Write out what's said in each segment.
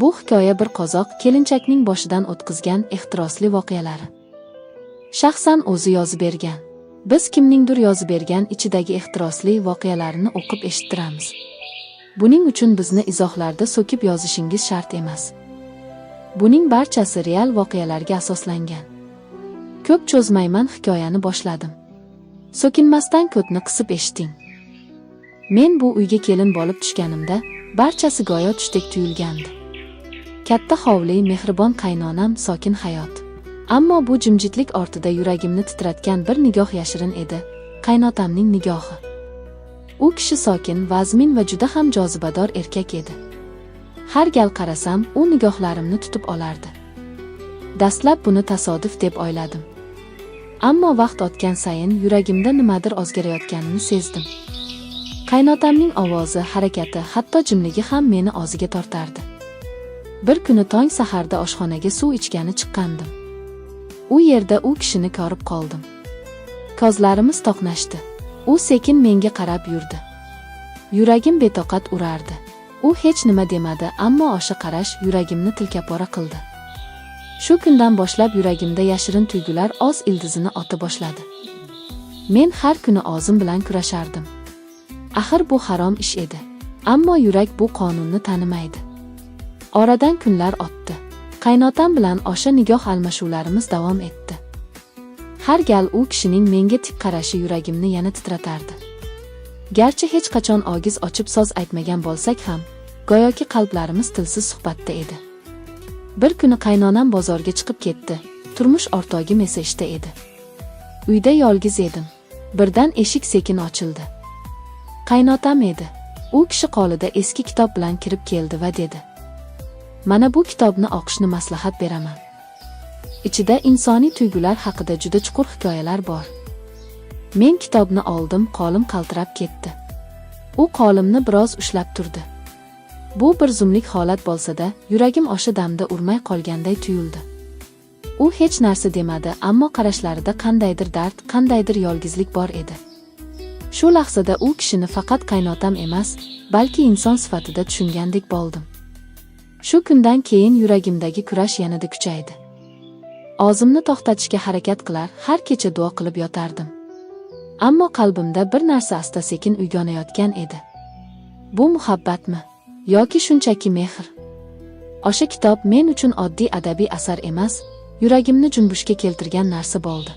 Bu hikoya bir qozoq kelinchakning boshidan o'tkazgan ehtirosli voqealari. Shaxsan o'zi yozib bergan. Biz kimningdir yozib bergan ichidagi ehtirosli voqealarini o'qib eshittiramiz. Buning uchun bizni izohlarda so'kib yozishingiz shart emas. Buning barchasi real voqealarga asoslangan. Ko'p cho'zmayman, hikoyani boshladim. So'kinmasdan ko'tni qisib eshiting. Men bu uyga kelin bo'lib tushganimda barchasi go'yo tushdek tuyulgandi. Katta hovli, mehribon qaynonam, sokin hayot. Ammo bu jimjitlik ortida yuragimni titratgan bir nigoh yashirin edi, qaynotamning nigohi. U kishi sokin, vazmin va juda ham jozibador erkak edi. Har gal qarasam, u nigohlarimni tutib olardi. Dastlab buni tasodif deb o'yladim. Ammo vaqt o'tgan sayin yuragimda nimadir o'zgarayotganini sezdim. Qaynotamning ovozi, harakati, hatto jimligi ham meni o'ziga tortardi. Bir kuni tong saharda oshxonaga suv ichgani chiqqandim. U yerda u kishini ko'rib qoldim. Ko'zlarimiz to'qnashdi. U sekin menga qarab yurdi. Yuragim betoqat urardi. U hech nima demadi, ammo o'sha qarash yuragimni tilkapora qildi. Shu kundan boshlab yuragimda yashirin tuyg'ular o'z ildizini ota boshladi. Men har kuni o'zim bilan kurashardim. Axir bu harom ish edi. Ammo yurak bu qonunni tanimaydi. Oradan kunlar o'tdi. Qaynotam bilan o'sha nigoh almashuvlarimiz davom etdi. Har gal u kishining menga tik qarashi yuragimni yana titratardi. Garchi hech qachon og'iz ochib so'z aytmagan bo'lsak ham, go'yoki qalblarimiz tilsiz suhbatda edi. Bir kuni qaynonam bozorga chiqib ketdi. Turmush o'rtog'im esa ishda edi. Uyda yolg'iz edim. Birdan eshik sekin ochildi. Qaynotam edi. U kishi qo'lida eski kitob bilan kirib keldi va dedi: "Mana bu kitobni o'qishni maslahat beraman. Ichida insoniy tuyg'ular haqida juda chuqur hikoyalar bor." Men kitobni oldim, qo'lim qaltirab ketdi. U qo'limni biroz ushlab turdi. Bu bir zumlik holat bo'lsa-da, yuragim o'sha damda urmay qolganday tuyuldi. U hech narsa demadi, ammo qarashlarida qandaydir dard, qandaydir yolg'izlik bor edi. Shu lahzada u kishini faqat qaynotam emas, balki inson sifatida tushungandek bo'ldim. Shu kundan keyin yuragimdagi kurash yanada kuchaydi. O'zimni to'xtatishga harakat qilar, har kecha duo qilib yotardim. Ammo qalbimda bir narsa asta-sekin uyg'onayotgan edi. Bu muhabbatmi yoki shunchaki mehr? O'sha kitob men uchun oddiy adabiy asar emas, yuragimni junbushga keltirgan narsa bo'ldi.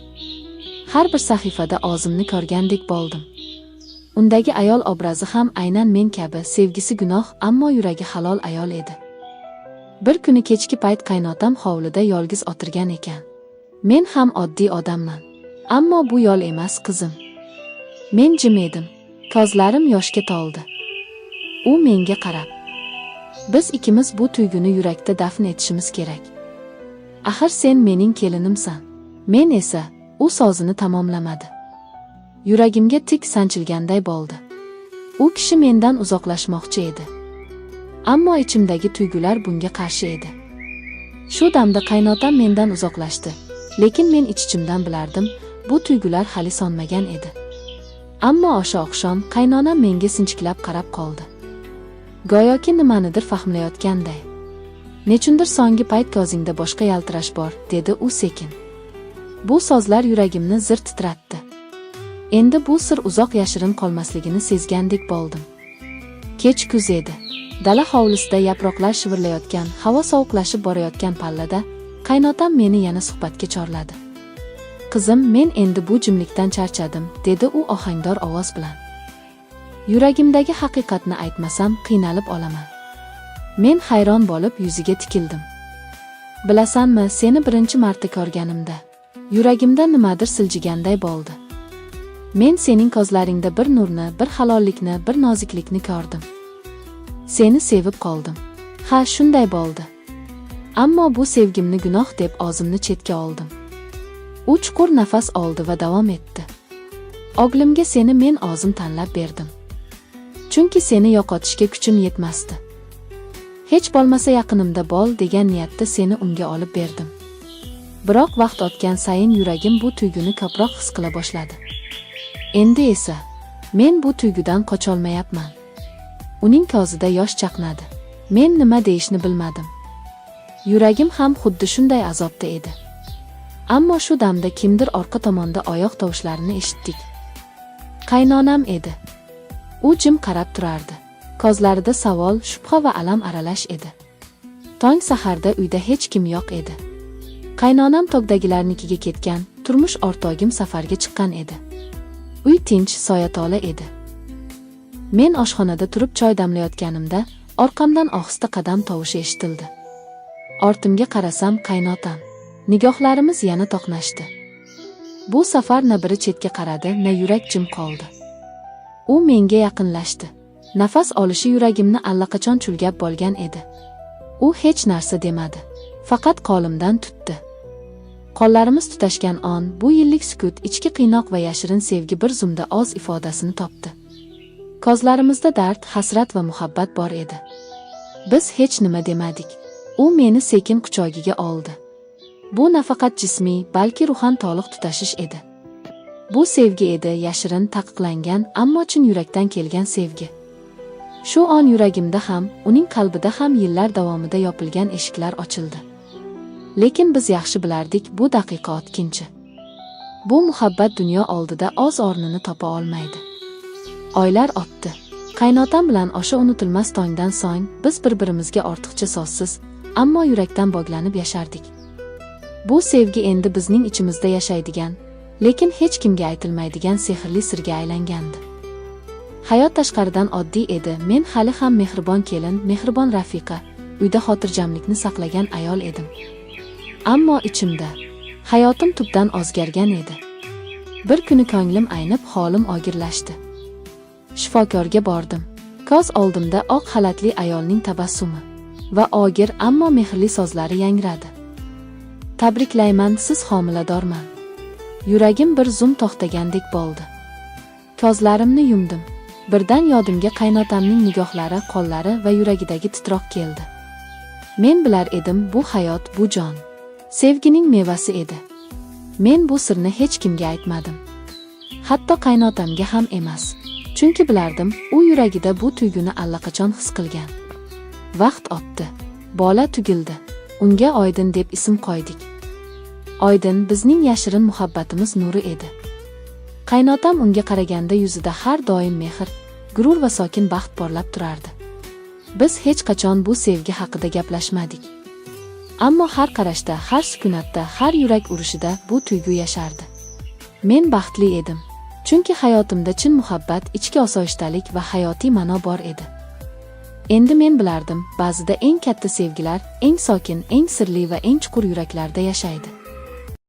Har bir sahifada o'zimni ko'rgandek bo'ldim. Undagi ayol obrazi ham aynan men kabi sevgisi gunoh, ammo yuragi halol ayol edi. Bir kuni kechki payt qaynotam hovlida yolg'iz o'tirgan ekan. "Men ham oddiy odamman. Ammo bu yo'l emas, qizim." Men jim edim. Ko'zlarim yoshga to'ldi. U menga qarab: "Biz ikimiz bu tuyg'uni yurakda dafn etishimiz kerak. Axir sen mening kelinimsan. Men esa..." U so'zini tamomlamadi. Yuragimga tik sanchilganday bo'ldi. U kishi mendan uzoqlashmoqchi edi. Ammo ichimdagi tuyg'ular bunga qarshi edi. Shu damda qaynotam mendan uzoqlashdi. Lekin men ich-ichimdan bilardim, bu tuyg'ular hali so'nmagan edi. Ammo o'sha oqshom qaynonam menga sinchiklab qarab qoldi. Go'yoki nimanidir fahmlayotganday. "Nechundir so'nggi payt ko'zingda boshqa yaltirash bor", dedi u sekin. Bu so'zlar yuragimni zir titratdi. Endi bu sir uzoq yashirin qolmasligini sezgandek bo'ldim. Kech, kuz edi. Dala hovlisida yaproqlar shivirlayotgan, havo sovuqlashib borayotgan pallada qaynotam meni yana suhbatga chorladi. "Qizim, men endi bu jimlikdan charchadim", dedi u ohangdor ovoz bilan. "Yuragimdagi haqiqatni aytmasam, qiynalib olaman." Men hayron bo'lib yuziga tikildim. "Bilasanmi, seni birinchi marta ko'rganimda yuragimda nimadir siljiganday bo'ldi. Men sening ko'zlaringda bir nurni, bir halollikni, bir noziklikni ko'rdim. Seni sevib qoldim. Ha, shunday bo'ldi. Ammo bu sevgimni gunoh deb o'zimni chetga oldim." U chuqur nafas oldi va davom etdi. "O'g'limga seni men o'zim tanlab berdim. Chunki seni yo'qotishga kuchim yetmasdi. Hech bo'lmasa yaqinimda bo'l degan niyatda seni unga olib berdim. Biroq vaqt o'tgan sayin yuragim bu tuyg'uni ko'proq his qila boshladi. Endi esa men bu tuyg'udan qocholmayapman." Uning ko'zida yosh chaqnadi. Men nima deyishni bilmadim. Yuragim ham xuddi shunday azobda edi. Ammo shu damda kimdir orqa tomonda oyoq tovushlarini eshitdik. Qaynonam edi. U jim qarab turardi. Ko'zlarida savol, shubha va alam aralash edi. Tong saharda uyda hech kim yo'q edi. Qaynonam tog'dagilarnikiga ketgan, turmush o'rtog'im safarga chiqqan edi. Uy tinch, soyatola edi. Men oshxonada turib choy damlayotganimda orqamdan ohista qadam tovushi eshitildi. Ortimga qarasam, qaynotam. Nigohlarimiz yana to'qnashdi. Bu safar na biri chetga qaradi, na yurak jim qoldi. U menga yaqinlashdi. Nafas olishi yuragimni allaqachon chulgab bo'lgan edi. U hech narsa demadi. Faqat qo'limdan tutdi. Qo'llarimiz tutashgan on, bu yillik sukut, ichki qiynoq va yashirin sevgi bir zumda o'z ifodasini topdi. Ko'zlarimizda dard, hasrat va muhabbat bor edi. Biz hech nima demadik. U meni sekin quchog'iga oldi. Bu nafaqat jismiy, balki ruhan to'liq tutashish edi. Bu sevgi edi, yashirin, taqiqlangan, ammo chin yurakdan kelgan sevgi. Shu on yuragimda ham, uning qalbida ham yillar davomida yopilgan eshiklar ochildi. Lekin biz yaxshi bilardik, bu daqiqa o'tkinchi. Bu muhabbat dunyo oldida o'z o'rnini topa olmaydi. Oylar o'tdi. Qaynotam bilan o'sha unutilmas tongdan so'ng biz bir-birimizga ortiqcha so'zsiz, ammo yurakdan bog'lanib yashardik. Bu sevgi endi bizning ichimizda yashaydigan, lekin hech kimga aytilmaydigan sehrli sirga aylangandi. Hayot tashqaridan oddiy edi. Men hali ham mehribon kelin, mehribon rafiqa, uyda xotirjamlikni saqlagan ayol edim. Ammo ichimda hayotim tubdan o'zgargan edi. Bir kuni ko'nglim aynib, holim og'irlashdi. Shifokorga bordim. Ko'z oldimda oq xalatli ayolning tabassumi va og'ir, ammo mehrli so'zlari yangradi. "Tabriklayman, siz homiladorman." Yuragim bir zum to'xtagandek bo'ldi. Ko'zlarimni yumdim. Birdan yodimga qaynotamning nigohlari, qo'llari va yuragidagi titroq keldi. Men bilar edim, bu hayot, bu jon. Sevgining mevasi edi. Men bu sirni hech kimga aytmadim. Hatto qaynotamga ham emas. Chunki bilardim, u yuragida bu tuyg'uni allaqachon his qilgan. Vaqt o'tdi. Bola tug'ildi. Unga Oydin deb ism qo'ydik. Oydin bizning yashirin muhabbatimiz nuri edi. Qaynotam unga qaraganda yuzida har doim mehr, g'urur va sokin baxt porlab turardi. Biz hech qachon bu sevgi haqida gaplashmadik. Ammo har qarashda, har sukunatda, har yurak urishida bu tuyg'u yashardi. Men baxtli edim. Chunki hayotimda chin muhabbat, ichki osoyishtalik va hayotiy ma'no bor edi. Endi men bilardim, ba'zida eng katta sevgilar eng sokin, eng sirli va eng chuqur yuraklarda yashaydi.